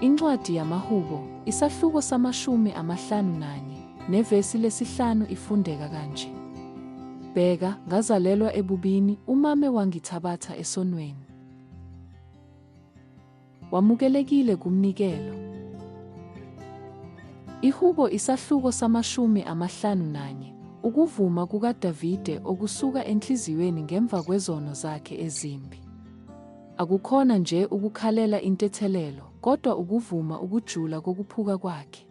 Incwadi yamaHubo, isahluko sama-51, nevesi lesihlanu ifundeka kanje. Bheka, ngazalelwa ebubini, umame wangithabatha esonweni. Wamukelekile kumnikelo. Ihubo isahluko sama-51, ukuvuma kukaDavide okusuka enhliziyweni ngemva kwezono zakhe ezimbi. Akukhona nje ukukhalela intethelelo, kodwa ukuvuma ukujula kokuphuka kwakhe.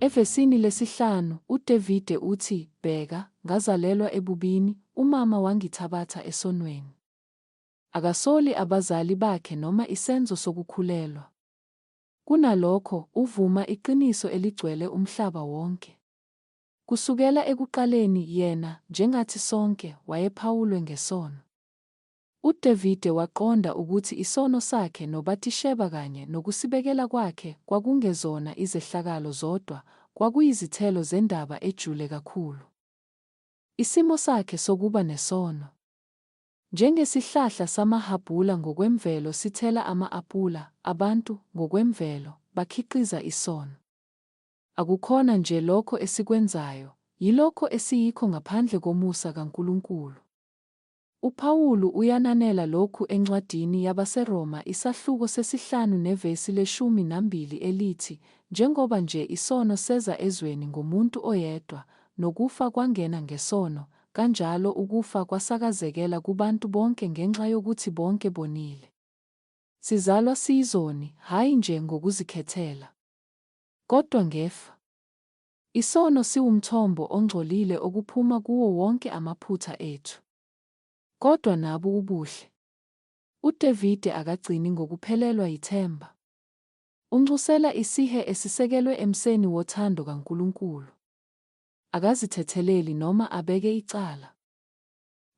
Evesini lesihlanu, uDavide uthi, Bheka, ngazalelwa ebubini, umama wangithabatha esonweni. Akasoli abazali bakhe noma isenzo sokukhulelwa. Kunalokho, uvuma iqiniso eligcwele umhlaba wonke. Kusukela ekuqaleni, yena, njengathi sonke, wayephawulwe ngesono. UDavide waqonda ukuthi isono sakhe noBatisheba kanye nokusibekela kwakhe kwakungezona izehlakalo zodwa, kwakuyizithelo zendaba ejule kakhulu. Isimo sakhe sokuba nesono. Njengesihlahla samahhabhula ngokwemvelo sithela ama-apula, abantu, ngokwemvelo, bakhiqiza isono. Akukhona nje lokho esikwenzayo, yilokho esiyikho ngaphandle komusa kaNkulunkulu. UPawulu uyananela lokhu encwadini yabaseRoma isahluko sesihlanu nevesi leshumi nambili elithi, Njengoba nje isono seza ezweni ngomuntu oyedwa, nokufa kwangena ngesono, kanjalo ukufa kwasakazekela kubantu bonke ngenxa yokuthi bonke bonile. Sizalwa siyizoni, hhayi nje ngokuzikhethela, kodwa ngefa. Isono siwumthombo ongcolile okuphuma kuwo wonke amaphutha ethu. Kodwa nabu ubuhle. UDavide akagcini ngokuphelelwa yithemba. Unxusela isihe esisekelwe emseni wothando kaNkulunkulu. Akazithetheleli noma abeke icala.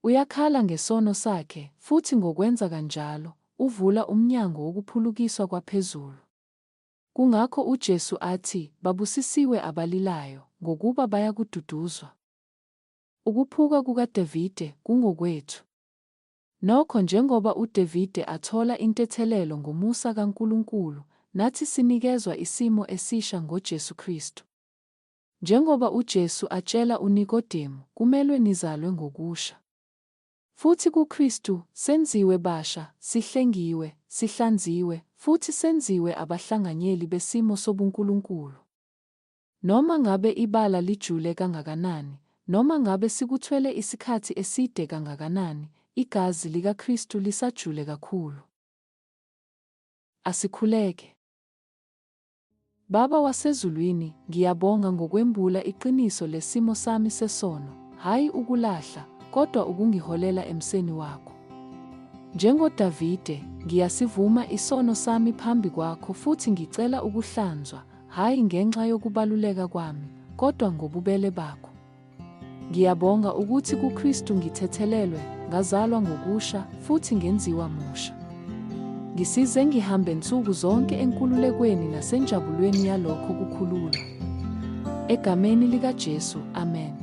Uyakhala ngesono sakhe, futhi ngokwenza kanjalo, uvula umnyango wokuphulukiswa kwaphezulu. Kungakho uJesu athi, Babusisiwe abalilayo, ngokuba bayakududuzwa. Ukuphuka kukaDavide kungokwethu. Nokho, njengoba uDavide athola intethelelo ngomusa kaNkulunkulu, nathi sinikezwa isimo esisha ngoJesu Kristu. Njengoba uJesu atshela uNikodemu, kumelwe nizalwe ngokusha. Futhi kuKristu, senziwe basha, sihlengiwe, sihlanziwe, futhi senziwe abahlanganyeli besimo sobunkulunkulu. Noma ngabe ibala lijule kangakanani, noma ngabe sikuthwele isikhathi eside kangakanani, igazi likaKristu lisajule kakhulu. Asikhuleke. Baba wasezulwini, ngiyabonga ngokwembula iqiniso lesimo sami sesono, hhayi ukulahla, kodwa ukungiholela emseni wakho. NjengoDavide, ngiyasivuma isono sami phambi kwakho futhi ngicela ukuhlanzwa, hhayi ngenxa yokubaluleka kwami, kodwa ngobubele bakho. Ngiyabonga ukuthi kuKristu ngithethelelwe, ngazalwa ngokusha, futhi ngenziwa musha. Ngisize ngihambe nsuku zonke enkululekweni nasenjabulweni yalokho kukhululwa. Egameni likaJesu, amen.